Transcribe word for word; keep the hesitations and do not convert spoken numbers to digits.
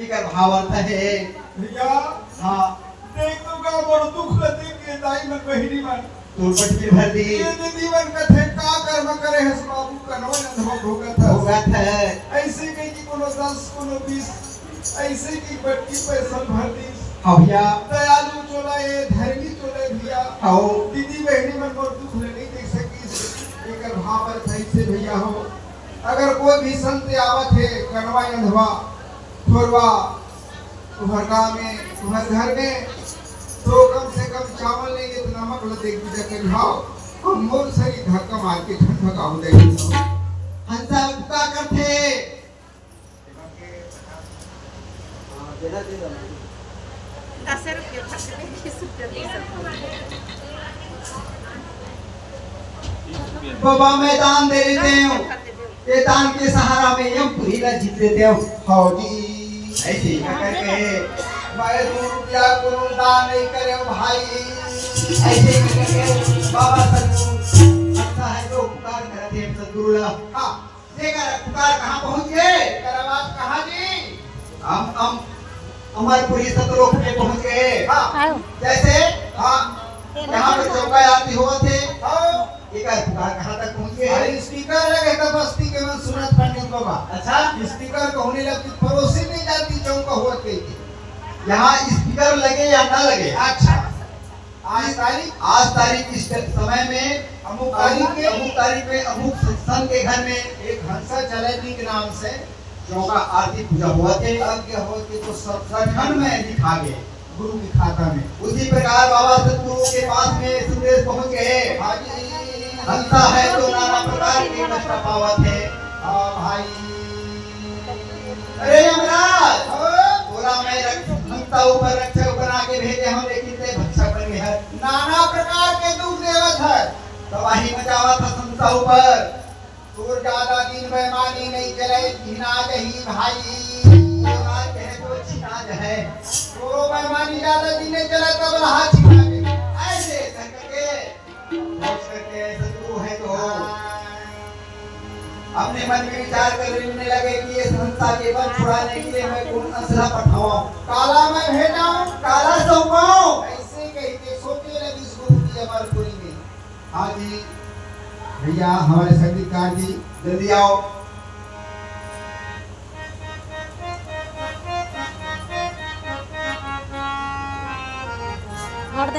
का भाव अर्थ हे। भैया, हाँ। देख तो का मोर दुख ल देख के दाई मन बहिनी मन तोर पटकी भर दी। ये दीदी मन कथे का कर्म करे हस बाबू, कनवा अंधवा भोगत हस। भोगत हे। ऐसे कहि कि कोनो दस, कोनो बीस, ऐसे कि बटकी पैसा भर दी। हाँ भैया। दयालु चोला ए, धर्मी चोला ए भैया। हाँ। दीदी बहिनी मन मोर दुख ल नहीं देख सकिस। एकर भाव अर्थ ऐसे भैया हो। अगर कोई भी संत आवत हे, कनवा अंधवा, थोरवा, तुम्हर गाँव में, तुम्हर घर में, तो कम से कम चावल नहीं हे तो नमक ल देख दीजा करी, हाँ, हम मोर शरीर धक्का मार के ठंड भगाऊ दे। हंसा का करथे। दस रुपये, बीस रुपये, बीस रुपये। बाबा, मैं दान दे देते हूँ। ये दान के सहारा में यमपुरी ला जीत लेते हूँ। हाँ जी। ऐसे ही करके मैं दो रुपया कोनो दान नहीं करे भाई। ऐसे ही करके बाबा सतगुरु अच्छा है जो उपकार करते हैं सतगुरु ला। हाँ। देखा, पुकार कहाँ पहुँच गए? तेरा बात कहाँ जी? हम, हम, हमारे पुलिस सतलोक में पहुँच गए। हाँ। आओ। जैसे, हाँ, यहाँ पे चौका आरती हुआ थे। हाँ। एक बार पुकार कहाँ तक पहुँच गए? अरे, स्पीकर लगे तो बस्ती के मन सुनत पंडित बाबा। अच्छा। स्पीकर कहूँ नहीं लगती, पड़ोसी नहीं जाती चौका हुआ के। यहाँ स्पीकर लगे या ना लगे। अच्छा। आज तारीख, आज तारीख इस समय में अमुक तारीख के, अमुक तारीख में अमुक संत के घर में एक हंसा चलैती के नाम से चौका आरती पूजा हुआ थे। यज्ञ हुआ थे तो सब सठन में लिखा गए गुरु के खाता में। उसी प्रकार बाबा सतगुरु के पास में संदेश पहुंच गए। हाँ जी। हंसा है तो नाना प्रकार के कष्ट पावत है। हाँ भाई। अरे यमराज, हाँ? तोला मैं रक्ष-, संता ऊपर रक्षक बना के भेजे हूँ, लेकिन ते भक्षक बन गए है। नाना प्रकार के दुख देवत है। तबाही मचावत है संता ऊपर। तोर ज्यादा दिन बेईमानी नहीं चले, छिना जही भाई। तोर आज कहे तो छिना जहे। तोरो बेईमानी ज्यादा दिन नहीं चले, तब लहा छिना जही। ऐसे करके सोच करके सतगुरु है तो अपने मन में विचार करने लगे कि ये संसार के बंध छुड़ाने के लिए मैं कौन असला पठाऊं? काला मैं भेजाऊं, काला सौंपाऊं। ऐसे कह के सोचे लगी गुरु की अमरपुरी में। हाँ जी, भैया हमारे संगीतकार जी, जल्दी आओ।